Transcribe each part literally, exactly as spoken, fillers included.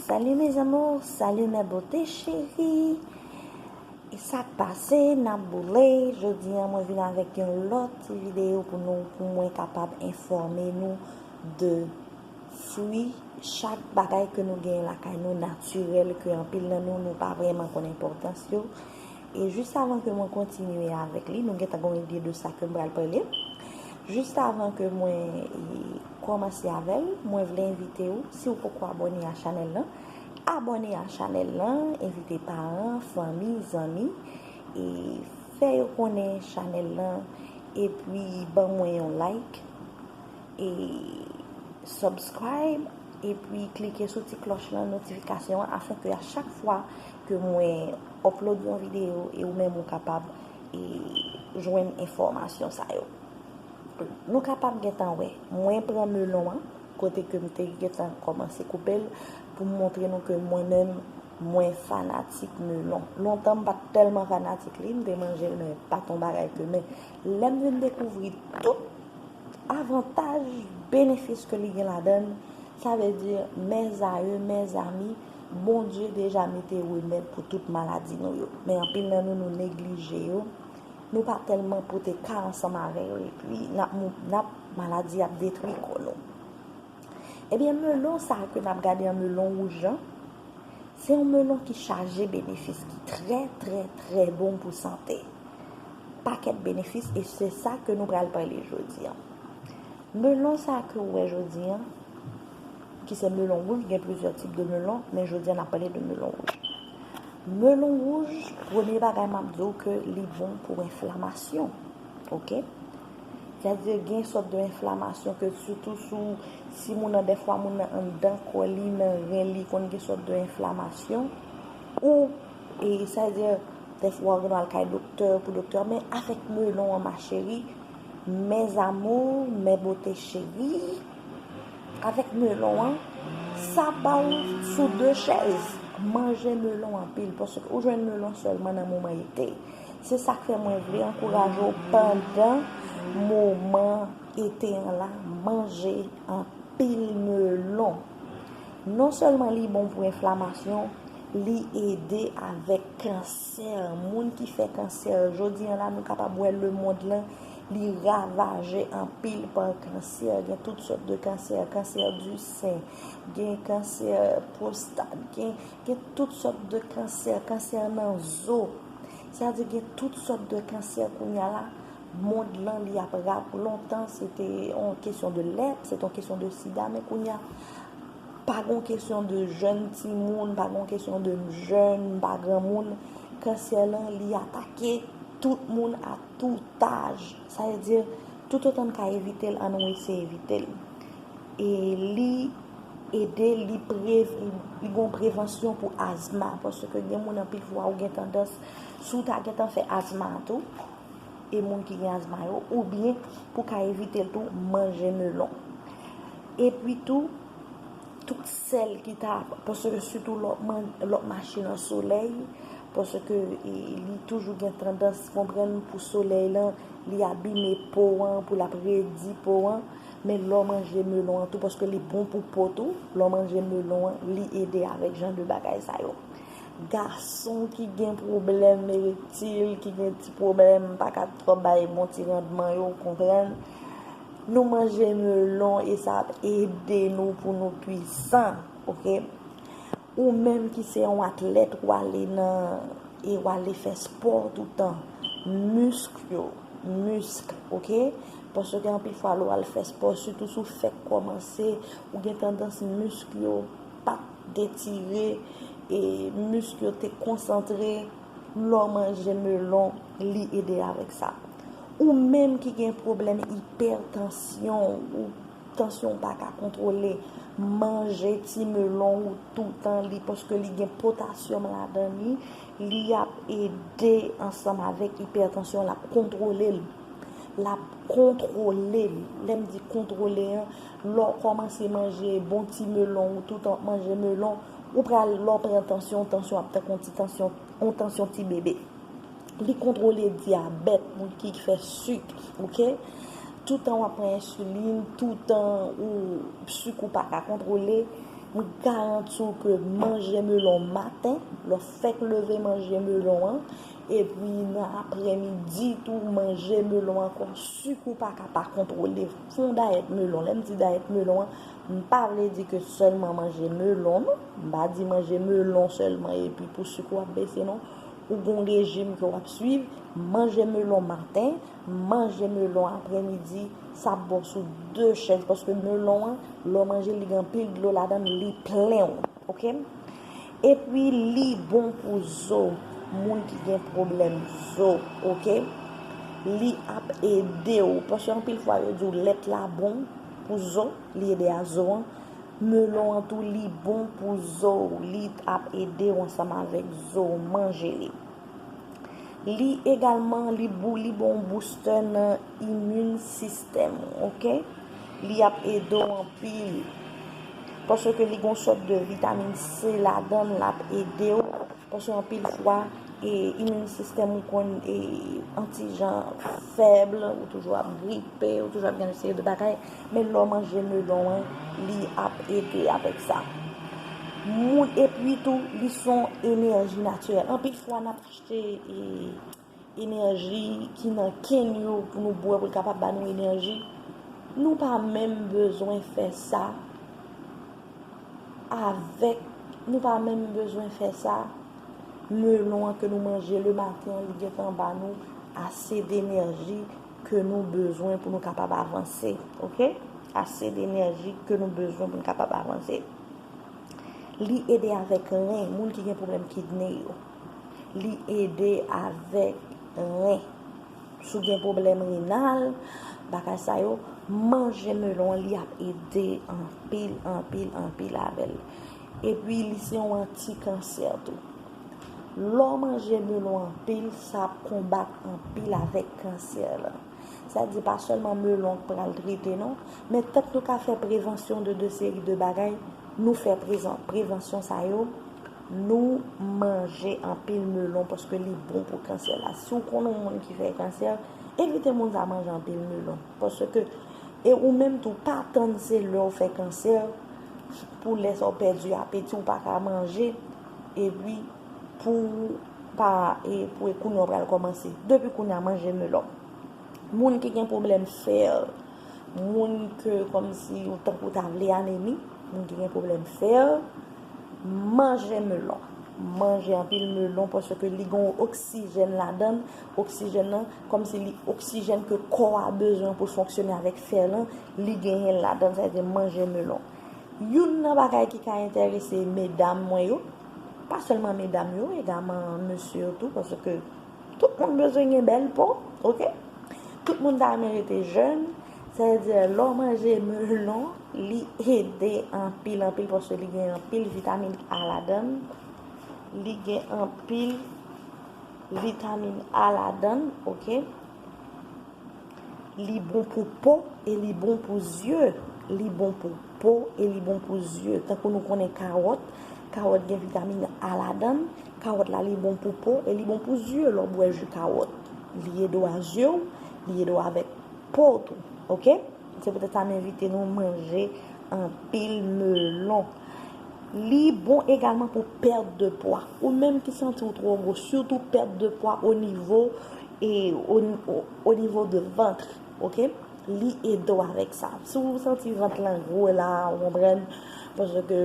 Salut mes amours, salut mes beautés chéries. E sa k pase, n ap boule. Jodi a mwen vin avèk yon lòt ti videyo pou nou, pou mwen kapab enfòme nou de fwi, chak bagay ke nou genyen lakay nou natirèl, ke anpil nan nou, nou pa vrèman konn enpòtans yo. E jis avan ke mwen kontinye avèk li, nou gentan gen yon ide de sa ke m pral pale. Jis avan ke mwen e, kòmanse avè l, mwen vle envite w, si w poko abòne a chanèl lan, abòne a chanèl lan, envite paran, fanmi, zanmi, e fè yo konnen chanèl lan, epi ban mwen yon like, e subscribe, epi klike sou ti klòch lan, notifikasyon an, afin ke a chak fwa ke mwen upload yon videyo, e ou menm ou kapab e jwenn enfòmasyon sa yo. Nou kapab gentan wè, mwen pran melon an, kote ke m te gentan kòmanse koupe l, pou m montre nou ke mwen menm, mwen fanatik melon. Lontan m pa t tèlman fanatik li, m te manje l, men pa t yon bagay ke, men lè m vin dekouvri tout avantaj, benefis ke li gen ladan l, sa vle di, mes amis, mes amis, Bondye deja mete remèd pou tout maladi nou yo. Men anpil nan nou, nou neglije yo. Nou pa tèlman pote ka ansanm avè yo, epi n ap, mou- n ap, maladi ap detwi kò nou. Ebyen, melon sa a ke n ap gade an, melon wouj lan, se yon melon ki chaje benefis, ki trè, trè, trè bon pou sante. Pakèt benefis, e se sa ke nou pral pale jodi a. Melon sa a ke w wè jodi a, ki se melon wouj, gen plizyè tip de melon, men jodi a n ap pale de melon wouj. Melon wouj, premye bagay m ap di w ke li bon pou enflamasyon, oke? Sètadi gen sòt de enflamasyon ke sitou sou, si moun nan, dèfwa moun nan anndan kò li, nan ren li, konn gen sòt de enflamasyon, ou, e sètadi dèfwa w gen dwa al kay doktè pou doktè, men avèk melon an, ma chérie, mes amours, mes beautés chéries, avèk melon an, sa ba w sou de chèz. Manje melon anpil, paske ou jwenn melon sèlman nan moman ete. Se sa k fè mwen vle ankouraje w pandan moman ete an la, manje anpil melon. Non sèlman li bon pou enflamasyon, li ede avèk kansè. Moun ki fè kansè, jodi a la, nou kapab wè lemonn lan, li ravaje anpil pa kansè. Gen tout sòt de kansè, kansè du sein, gen kansè pwostat, gen, gen tout sòt de kansè, kansè nan zo. Sètadi gen tout sòt de kansè kounye a la. Mond lan, li ap rap. Lontan, se te yon kesyon de lèp, se te yon kesyon de sida, men kounye a, pa gen kesyon de jèn timoun, pa gen kesyon de jèn, pa granmoun. Kansè lan, li atake tout moun a tout aj. Sa vle di, toutotan n ka evite l, ann wi se evite l. E li ede, li pre, li gen prevansyon pou azma, paske gen moun anpil fwa ou gen tandans, si w ta gentan fè azma tou, e moun ki gen azma yo, oubyen pou ka evite l tou, manje melon. Epi tou, tout sèl ki ta, paske sitou lè w man-, lè w mache nan solèy, paske e, li toujou gen tandans, konprann, pou solèy lan, li abime po an, pou l ap redi po an, men lè w manje melon an tou, paske li bon pou po tou, lè w manje melon an, li ede avèk jan de bagay sa yo. Gason ki gen pwoblèm erektil, ki gen ti pwoblèm, pa ka twò bay bon ti randman yo, konprann? Nou manje melon e sa ap ede nou pou nou pwisan, oke? Ou menm ki se yon atlèt, ou ale nan, e w ale fè spò toutan, misk yo, misk, oke? Paske anpil fwa lè w al fè spò, sitou si w fèk kòmanse, ou gen tandans misk yo pa t detire, e misk yo te konsantre, lè w manje melon, li ede avèk sa. Ou menm ki gen pwoblèm ipètansyon, ou tansyon w pa ka kontwole, manje ti melon ou toutan li, paske li gen potasyòm ladan li, li ap ede ansanm avèk ipètansyon, l ap kontwole l. L ap kontwole l. Lè m di kontwole an, lè w kòmanse manje bon ti melon ou toutan w ap manje melon, ou pral, lè w pran tansyon, tansyon ap tankou yon ti tansyon, yon tansyon ti bebe. Li kontwole dyabèt, moun ki fè sik, oke? Toutan w ap pran ensilin, toutan ou sik ou pa ka kontwole, M garanti w ke manje melon maten, lè w fèk leve manje melon an, epi nan aprèmidi tou manje melon ankò, sik ou pa ka pa kontwole fon dayèt melon. Lè m di dayèt melon an, m pa vle di ke sèlman manje melon non, m pa di manje melon sèlman epi pou sik ou ap bese non. Ou gen yon rejim ke w ap swiv, manje melon maten, manje melon aprèmidi, sa ap bon sou de chèz, paske melon an, lè w manje l, li gen anpil dlo ladan l, li plen w, oke? Epi li bon pou zo, moun ki gen pwoblèm zo, oke? Li ap ede w, paske anpil fwa yo di w lèt la bon pou zo, li ede a zo an. Melon an tou, li bon pou zo w, li ap ede w ansanm avèk zo w, manje li. Li egalman, li bou, li bon booster nan immune system ou, oke? Li ap ede w anpil. Paske li gon sòt de vitamin C ladan l, l ap ede w. Paske anpil fwa, e, immune system ou konn, e, an ti jan fèb, ou toujou ap gripe, ou toujou ap gen yon seri de bagay. Men lè w manje melon an, li ap ede avèk sa. Moun, epi tou, li se yon enèji natirèl. Anpil fwa, n ap achte, e, enèji ki nan kenn yo pou nou bwè, pou l kapab ba nou enèji. Nou pa menm bezwen fè sa avèk, nou pa menm bezwen fè sa. Melon an ke nou manje le maten an, li gentan ba nou ase denèji ke nou bezwen pou nou kapab avanse, oke? Ase denèji ke nou bezwen pou nou kapab avanse. Li ede avèk ren, moun ki gen pwoblèm kidne yo. Li ede avèk ren. Si w gen pwoblèm renal, bagay sa yo, manje melon an, li ap ede anpil, anpil, anpil avè l. Epi, li se yon antikansè tou. Lè w manje melon anpil, sa ap konbat anpil avèk kansè lan. Sa di pa sèlman melon k pral trete non, men tank nou ka fè prevansyon de de seri de bagay, nou fè prezan-, prevansyon sa yo, nou manje anpil melon paske li bon pou kansè la. Si w konn yon moun ki fè kansè, envite moun sa manje anpil melon. Paske, e ou menm tou, pa tann se lè w fè kansè pou lè sa w pèdi apeti, w pa ka manje, epi pou pa, e pou e kounye a w pral kòmanse. Depi kounye a, manje melon. Moun ki gen pwoblèm fè, moun ke kòmsi ou tankou ta vle anemi, moun ki gen pwoblèm fè, manje melon. Manje anpil melon paske li gen yon oksijèn ladan l. Oksijèn nan, kòmsi li oksijèn ke kò a bezwen pou l fonksyone avèk fè lan, li genyen l ladan l, sa vle di manje melon. Youn nan bagay ki ka enterese medam mwen yo, pa sèlman medam yo, egalman mesye yo tou, paske tout moun bezwen gen bèl po, oke? Tout moun ta renmen rete jèn, sa vle di lè w manje melon, li ede anpil, anpil, paske li gen anpil vitamin A ladan l, li gen anpil vitamin A ladan l, oke? Li bon pou po e li bon pou zye. Li bon pou po e li bon pou zye. Tankou nou konnen kawòt, kawòt gen vitamin A ladan l. Kawòt la, li bon pou po e li bon pou zye lè w bwè ji kawòt. Li ede w a zye w, li ede w avèk po w tou. Oke? Se poutèt sa m envite nou manje anpil melon. Li bon egalman pou pèt de pwa. Ou menm ki santi w twò gwo, sitou pèt de pwa o nivo, e o, o, o nivo de vant, oke? Li ede w avèk sa. Si w santi vant lan gwo la, ou konprann, paske lè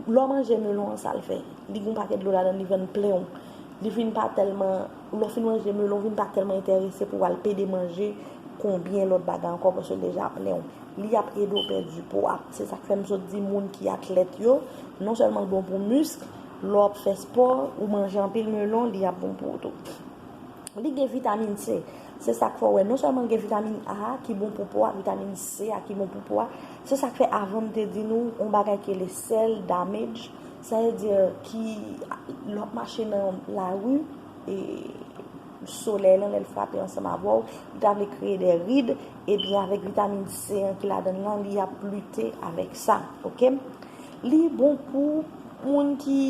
w manje melon an, sa l fè? Li gen yon pakèt dlo ladan l, li fè n plen w. Li vin pa tèlman, lè w fin manje melon, vin pa tèlman enterese pou w al pede manje konbyen lòt bagay ankò, paske l deja plen w. Li ap ede w pèdi po a. Se sa k fè m sot di moun ki atlèt yo, non sèlman l bon pou misk, lè w ap fè spò, ou manje anpil melon, li ap bon pou ou tou. Li gen vitamin C. Se sa k fè w wè, non sèlman l gen vitamin A a ki bon pou po a, vitamin C a ki bon pou po a. Se sa k fè avan m te di nou, yon bagay ki rele cell damage, sa vle di ki lè w ap mache nan lari, e solèy lan, lè l frape ansanm avè w, li ta vle kreye de rid, ebyen avèk vitamin C an ki ladan l lan, li ap lite avèk sa, oke? Li bon pou moun ki,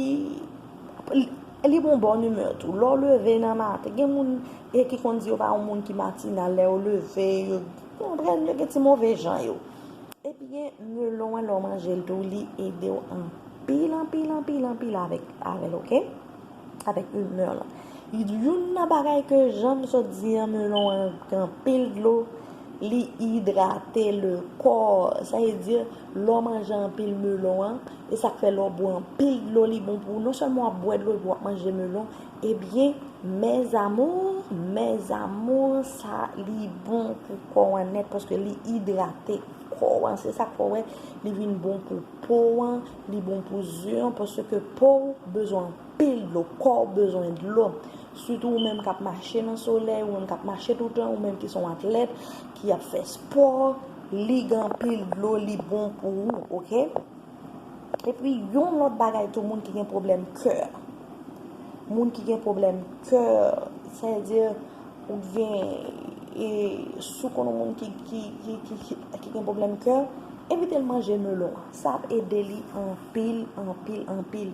li, li bon bonn imè tou. Lè w leve nan maten, gen moun, e ki konn di yo pa yon moun ki matinal, lè yo leve, yo, yo konprann, yo gen ti move jan yo. Ebyen, melon an, lè w manje l tou, li ede w anpil, anpil, anpil, anpil avèk, avè l, oke? Avèk imè l. Youn nan bagay ke jan m sot di an, melon an gen anpil dlo, li idrate le kò. Sa vle di, lè w manje anpil melon an, e sa k fè lè w bwè anpil dlo, li bon pou ou. Non sèlman w ap bwè dlo, epi w ap manje melon, ebyen, mes amours, mes amours, sa li bon pou kò an nèt, paske li idrate kò an. Se sa k fè w wè li vin bon pou po an, li bon pou zye an, paske po w bezwen anpil dlo, kò w bezwen dlo. Sitou ou menm k ap mache nan solèy, ou menm k ap mache toutan, ou menm ki se yon atlèt, ki ap fè spò, li gen anpil dlo, li bon pou ou, oke? Epi, yon lòt bagay tou, moun ki gen pwoblèm kè. Moun ki gen pwoblèm kè, sètadi, oubyen, e, si w konn yon moun ki, ki, ki, ki, ki, ki gen pwoblèm kè, envite l manje melon an. Sa ap ede li anpil, anpil, anpil.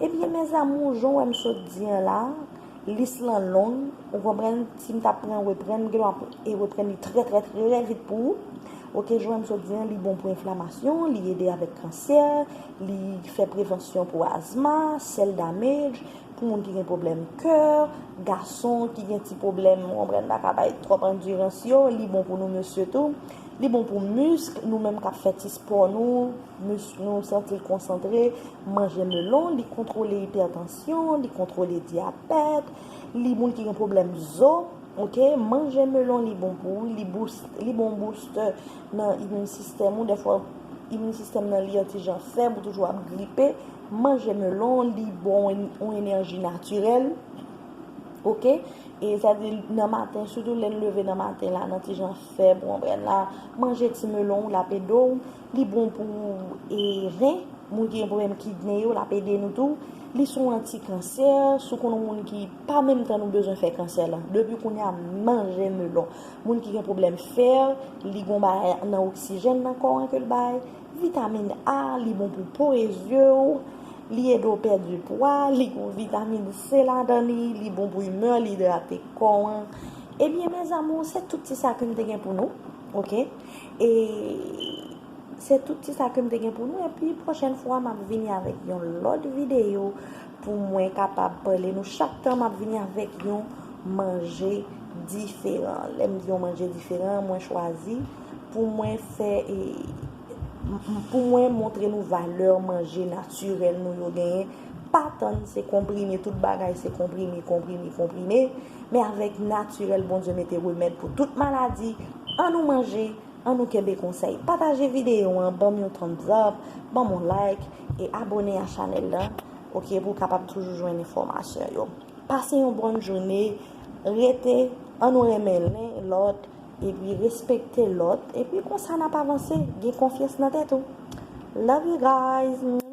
Ebyen, mes amours, jan w wè m sot di an la, lis lan long, ou konprann, si m t ap pran reprann, m gen dwa e reprann li trè, trè, trè vit pou ou. Oke, jan m sot di an, li bon pou enflamasyon, li ede avèk kansè, li fè prevansyon pou azma, cell damage, pou moun ki gen pwoblèm kè, gason ki gen ti pwoblèm, ou konprann, pa ka bay twòp andirans yo, li bon pou nou mesye tou. Li bon pou misk, nou menm k ap fè ti spò nou, misk nou santi l konsantre, manje melon, li kontwole ipètansyon, li kontwole dyabèt, li moun ki gen pwoblèm zo, oke, manje melon, li bon pou ou, li bous-, li bon booster nan imin sistèm ou, dèfwa imin sistèm nan li yon ti jan fèb, ou toujou ap gripe, manje melon, li bon yon enèji natirèl, oke, e sa di nan maten, sitou lè n leve nan maten la, nan ti jan fèb, ou konprann la, manje ti melon ou, l ap ede w, li bon pou e ren, moun ki gen pwoblèm kidne yo, l ap ede nou tou. Li se yon anti-kansè, si w konn yon moun ki pa menm tan nou bezwen fè kansè la. Depi kounye a, manje melon. Moun ki gen pwoblèm fè, li gon bagay nan oksijèn nan kò an ke l bay. Vitamin A, li bon pou po e zye w. Li ede w pèdi pwa, li gon vitamin C ladan li, li bon pou imè, li idrate kò an. Ebyen, mes amours, se tout ti sa ke m te gen pou nou, oke? E se tout ti sa ke m te gen pou nou, epi pwochèn fwa, m ap vini avèk yon lòt videyo pou mwen kapab pale nou. Chak tan, m ap vini avèk yon manje diferan. Lè m di yon manje diferan, mwen chwazi pou mwen fè, e, m-, m-, pou mwen montre nou valè manje natirèl nou yo genyen. Pa tann se konprime, tout bagay se konprime, konprime, konprime. Men avèk natirèl, Bondye mete remèd pou tout maladi. Ann nou manje, ann nou kenbe konsèy. Pataje videyo an, ban m yon thumbs up, ban m yon like, e abòne a chanèl la, oke, pou w kapab toujou jwenn enfòmasyon yo. Pase yon bòn jounen, rete, ann nou renmen len lòt, epi respekte lòt, epi konsa n ap avanse, gen konfyans nan tèt ou. Love you guys!